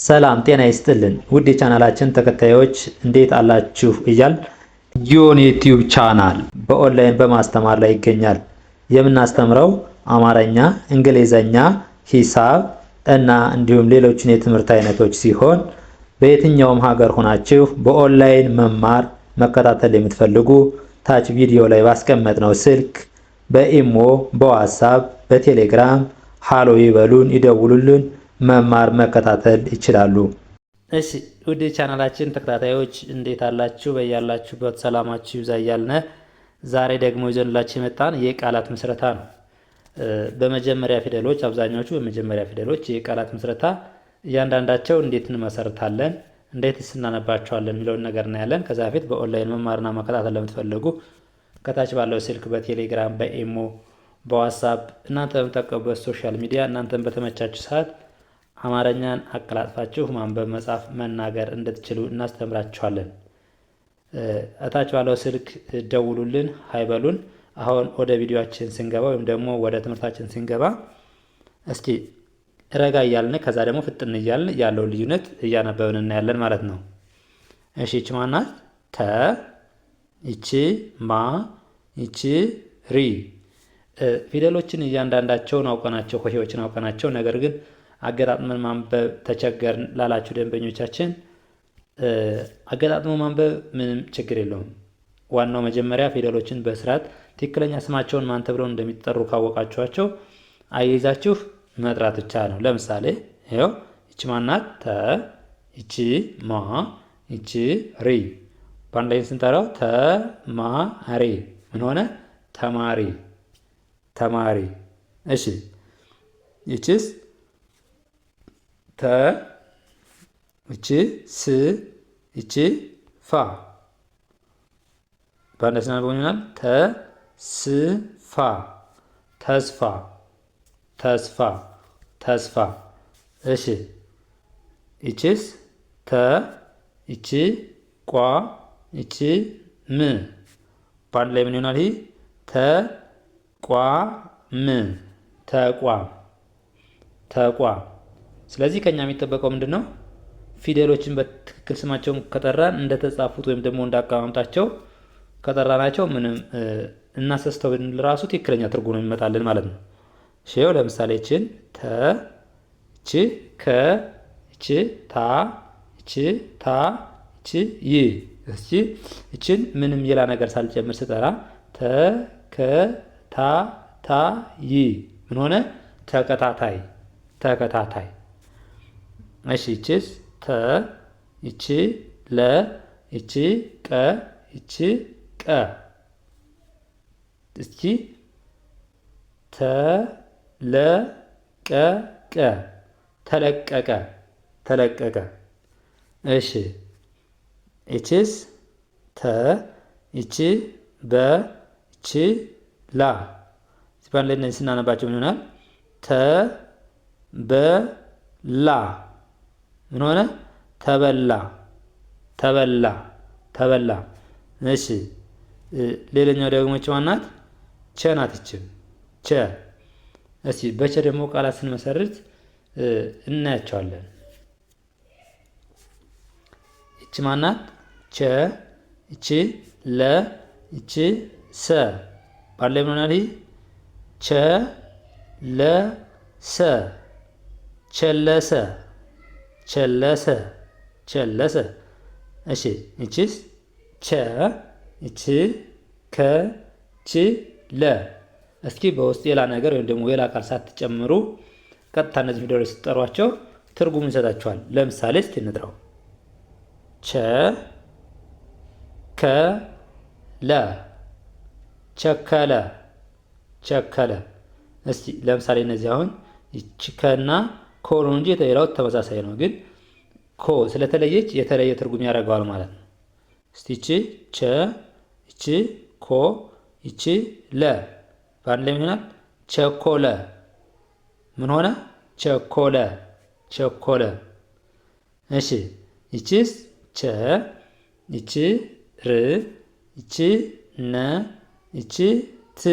ሰላም ጤና ይስጥልን ውድ የቻናላችን ተከታዮች፣ እንዴት አላችሁ እያልን ጊዮን ዩቲዩብ ቻናል በኦንላይን በማስተማር ላይ ይገኛል። የምናስተምረው አማርኛ፣ እንግሊዘኛ፣ ሂሳብ እና እንዲሁም ሌሎችን የትምህርት አይነቶች ሲሆን በየትኛውም ሀገር ሆናችሁ በኦንላይን መማር መከታተል የምትፈልጉ ታች ቪዲዮ ላይ ባስቀመጥነው ስልክ በኢሞ፣ በዋትሳፕ፣ በቴሌግራም ሃሎ ይበሉን፣ ይደውሉልን፣ መማር መከታተል ይችላሉ። እሺ ውድ ቻናላችን ተከታታዮች፣ እንዴት አላችሁ? በያላችሁበት ሰላማችሁ ይብዛ እያልን ዛሬ ደግሞ ይዘንላችሁ የመጣን የቃላት ምስረታ ነው። በመጀመሪያ ፊደሎች፣ አብዛኛዎቹ በመጀመሪያ ፊደሎች የቃላት ምስረታ እያንዳንዳቸው እንዴት እንመሰርታለን፣ እንዴትስ እናነባቸዋለን የሚለውን ነገር እናያለን። ከዛ በፊት በኦንላይን መማርና መከታተል ለምትፈልጉ ከታች ባለው ስልክ በቴሌግራም፣ በኢሞ፣ በዋትሳፕ፣ እናንተ በምትጠቀሙበት social media፣ እናንተን በተመቻችሁ ሰዓት አማርኛን አቀላጥፋችሁ ማንበብ፣ መጻፍ፣ መናገር እንድትችሉ እናስተምራችኋለን። እታች ባለው ስልክ ደውሉልን፣ hi በሉን። አሁን ወደ ቪዲዮአችን ስንገባ ወይም ደግሞ ወደ ትምህርታችን ስንገባ እስኪ ረጋ እያልን ከዛ ደግሞ ፍጥን እያልን ያለውን ልዩነት እያነበብን እናያለን ማለት ነው። እሺ፣ ይቺ ማናት? ተ፣ ይቺ ማ፣ ይቺ ሪ። ፊደሎችን እያንዳንዳቸውን አውቀናቸው፣ ሆሄዎችን አውቀናቸው፣ ነገር ግን አገጣጥመን ማንበብ ተቸገርን ላላችሁ ደንበኞቻችን አገጣጥሞ ማንበብ ምንም ችግር የለውም። ዋናው መጀመሪያ ፊደሎችን በስርዓት ትክክለኛ ስማቸውን ማን ተብለው እንደሚጠሩ ካወቃችኋቸው አያይዛችሁ መጥራት ብቻ ነው። ለምሳሌ ይኸው ይቺ ማናት? ተ፣ ይቺ ማ፣ ይቺ ሪ። በአንድ ላይ ስንጠራው ተማሪ ምን ሆነ? ተማሪ፣ ተማሪ። እሺ፣ ይቺስ? ተ፣ ይቺ ስ፣ ይቺ ፋ። በአንድ ላይ ስናነበው ይሆናል ተስፋ፣ ተስፋ፣ ተስፋ፣ ተስፋ። እሺ፣ ይቺስ? ተ፣ ይቺ ቋ፣ ይቺ ም። በአንድ ላይ ምን ይሆናል? ይህ ተቋም፣ ተቋም፣ ተቋም። ስለዚህ ከኛ የሚጠበቀው ምንድን ነው? ፊደሎችን በትክክል ስማቸውን ከጠራን፣ እንደተጻፉት ወይም ደግሞ እንዳቀማመጣቸው ከጠራናቸው ምንም እናሰስተው ብንል ራሱ ትክክለኛ ትርጉም ነው የሚመጣልን ማለት ነው። ይኸው ለምሳሌ ይችን ተ፣ እቺ ከ፣ እቺ ታ፣ እቺ ታ፣ እቺ ይ። እስኪ እችን ምንም ሌላ ነገር ሳልጨምር ስጠራ ተ፣ ከ፣ ታ፣ ታ፣ ይ ምን ሆነ? ተከታታይ፣ ተከታታይ። እሺ፣ ይቺስ? ተ፣ ይቺ ለ፣ ይቺ ቀ፣ ይቺ ቀ። እስኪ ተለቀቀ፣ ተለቀቀ፣ ተለቀቀ። እሺ፣ ይቺስ? ተ፣ ይቺ በ፣ ይቺ ላ። ሲባል ላይ እነዚህ ስናነባቸው ምን ይሆናል? ተ፣ በ፣ ላ ምን ሆነ? ተበላ፣ ተበላ፣ ተበላ። እሺ፣ ሌላኛው ደግሞ ይቺ ማናት? ቸ ናት። ይችም ቸ። እስኪ በቸ ደግሞ ቃላት ስንመሰርት እናያቸዋለን። ይቺ ማናት? ቸ፣ ይቺ ለ፣ ይቺ ሰ። ባለ ምን ሆናል? ይህ ቸ፣ ለ፣ ሰ፣ ቸለሰ፣ ቸለሰ፣ ቸለሰ። እሺ፣ ይቺስ? ቸ፣ ይቺ ከ፣ ች፣ ለ። እስኪ በውስጥ ሌላ ነገር ወይም ደግሞ ሌላ ቃል ሳትጨምሩ ቀጥታ እነዚህ ፊደሎች ስትጠሯቸው ትርጉም ይሰጣቸዋል። ለምሳሌ እስኪ እንጥራው። ቸ፣ ከ፣ ለ፣ ቸከለ፣ ቸከለ። እስኪ ለምሳሌ እነዚህ አሁን ይቺ ከና ኮ ነው እንጂ ሌላው ተመሳሳይ ነው፣ ግን ኮ ስለተለየች የተለየ ትርጉም ያደርገዋል ማለት ነው። እስቲ ይቺ ቸ፣ ይቺ ኮ፣ ይቺ ለ በአንድ ላይ ምን ይሆናል? ቸኮለ። ምን ሆነ? ቸኮለ፣ ቸኮለ። እሺ፣ ይቺስ? ቸ፣ ይቺ ር፣ ይቺ ነ፣ ይቺ ት።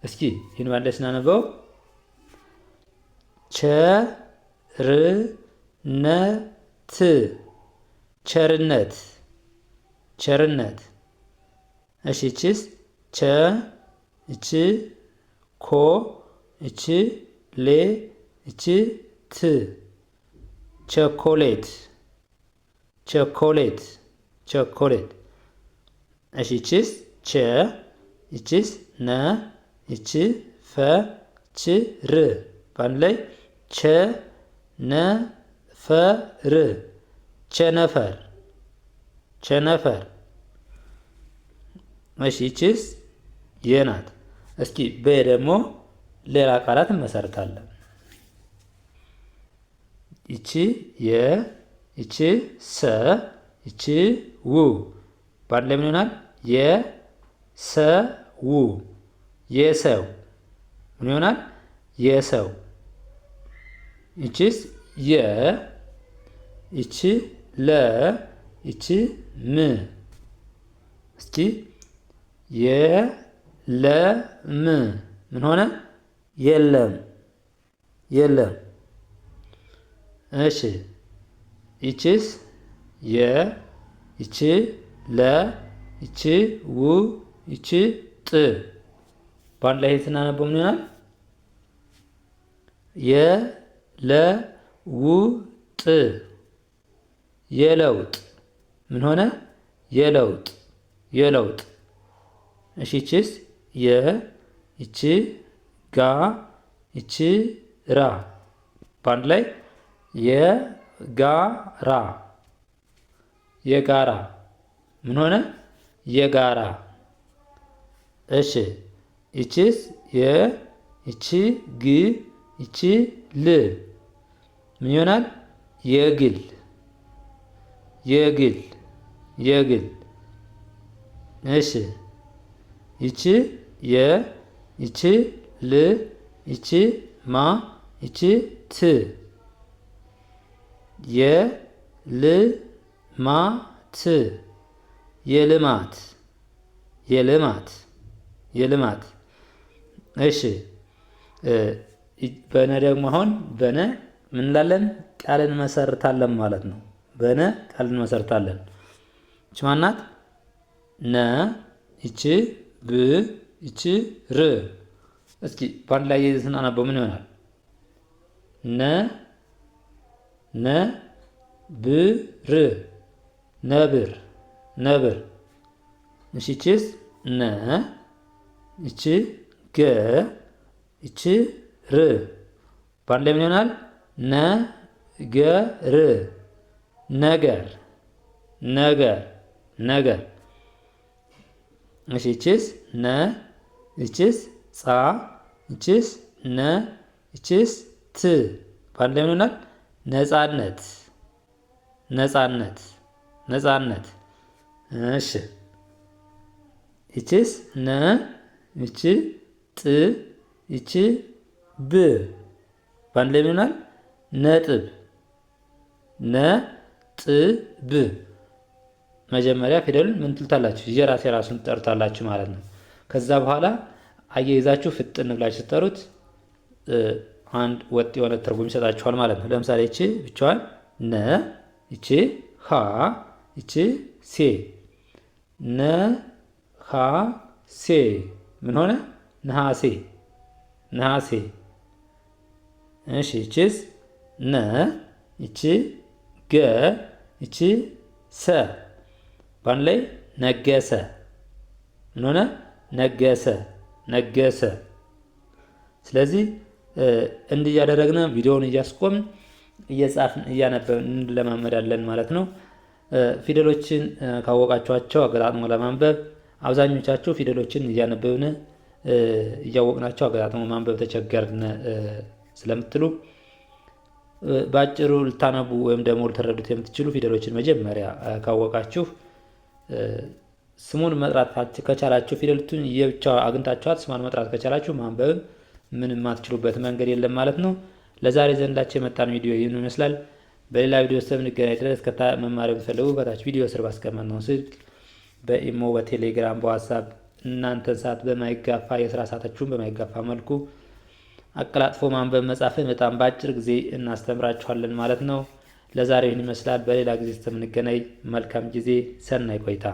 እስኪ ይህን ባንድ ላይ ስናነበው ቸ፣ ር፣ ነ ት ቸርነት ቸርነት። እሺ እቺስ ቸ እቺ ኮ እቺ ሌ እቺ ት ቸኮሌት ቸኮሌት ቸኮሌት። እሺ እቺስ ቸ እቺስ ነ እቺ ፈ ች ር በአንድ ላይ ቸ ነ ፈ ር ቸነፈር ቸነፈር። እሺ ይቺስ የናት። እስኪ በ ደግሞ ሌላ ቃላት እንመሰርታለን። ይቺ የ ይቺ ሰ ይቺ ው በአንድ ላይ ምን ይሆናል? የሰው የሰው ምን ይሆናል? የሰው። ይቺስ የ ይቺ ለ ይቺ ም እስኪ የለም ምን ሆነ? የለም የለም። እሺ ይቺስ የ ይቺ ለ ይቺ ው ይቺ ጥ በአንድ ላይ ስናነበው ምን ይሆናል? የለውጥ የለውጥ ምን ሆነ? የለውጥ የለውጥ። እሺ ይቺስ የ ይቺ ጋ ይቺ ራ በአንድ ላይ የጋራ የጋራ ምን ሆነ? የጋራ። እሺ ይቺስ የ ይቺ ግ ይቺ ል ምን ይሆናል? የግል የግል የግል። እሺ ይቺ የ ይቺ ል ይቺ ማ ይቺ ት የልማት የልማት የልማት የልማት። እሺ በነ ደግሞ አሁን በነ ምን እንላለን? ቃል እንመሰርታለን ማለት ነው። በነ ቃል እንመሰርታለን። ይቺ ማናት? ነ ይቺ ብ ይቺ ር። እስኪ በአንድ ላይ ስናነበው ምን ይሆናል? ነ ነ ብ ር ነብር ነብር። እሺ ይቺስ ነ ይቺ ገ ይቺ ር በአንድ ላይ ምን ይሆናል? ነ ገ ር ነገር ነገር ነገር። እሺ ይቺስ ነ ይቺስ ጻ ይቺስ ነ ይቺስ ት በአንድ ላይ ምን ይሆናል? ነጻነት ነጻነት ነጻነት። እሺ ይቺስ ነ ይቺ ጥ ይቺ ብ በአንድ ላይ ምን ይሆናል? ነጥብ ነጥብ። መጀመሪያ ፊደሉን ምን ትሉታላችሁ? የራስ የራሱን ትጠሩታላችሁ ማለት ነው። ከዛ በኋላ አያይዛችሁ ፍጥን ብላችሁ ስትጠሩት አንድ ወጥ የሆነ ትርጉም ይሰጣችኋል ማለት ነው። ለምሳሌ ይቺ ብቻዋን ነ፣ ይቺ ሀ፣ ይቺ ሴ። ነ ሀ ሴ ምን ሆነ? ነሐሴ ነሐሴ። እሺ ይቺስ ነ፣ ይቺ ገ፣ ይቺ ሰ በአንድ ላይ ነገሰ። ምን ሆነ? ነገሰ ነገሰ። ስለዚህ እንዲህ እያደረግን ቪዲዮውን እያስቆምን እየጻፍን እያነበብን እንለማመዳለን ማለት ነው። ፊደሎችን ካወቃችኋቸው አገጣጥሞ ለማንበብ አብዛኞቻችሁ ፊደሎችን እያነበብን እያወቅናቸው አገጣጥሞ ማንበብ ተቸገርን ስለምትሉ በአጭሩ ልታነቡ ወይም ደግሞ ልትረዱት የምትችሉ ፊደሎችን መጀመሪያ ካወቃችሁ ስሙን መጥራት ከቻላችሁ ፊደልቱን የብቻ አግኝታችኋት ስሟን መጥራት ከቻላችሁ ማንበብም ምን የማትችሉበት መንገድ የለም ማለት ነው። ለዛሬ ዘንዳቸው የመጣን ቪዲዮ ይህን ይመስላል። በሌላ ቪዲዮ እስከምንገናኝ ድረስ መማር የምትፈልጉ ከታች ቪዲዮ ስር ባስቀመጥነው ስልክ በኢሞ፣ በቴሌግራም፣ በዋትሳፕ እናንተን ሰዓት በማይጋፋ የስራ ሰዓታችሁን በማይጋፋ መልኩ አቀላጥፎ ማንበብ መጻፍን በጣም በአጭር ጊዜ እናስተምራችኋለን ማለት ነው። ለዛሬ ይህን ይመስላል። በሌላ ጊዜ እስከምንገናኝ መልካም ጊዜ፣ ሰናይ ቆይታ።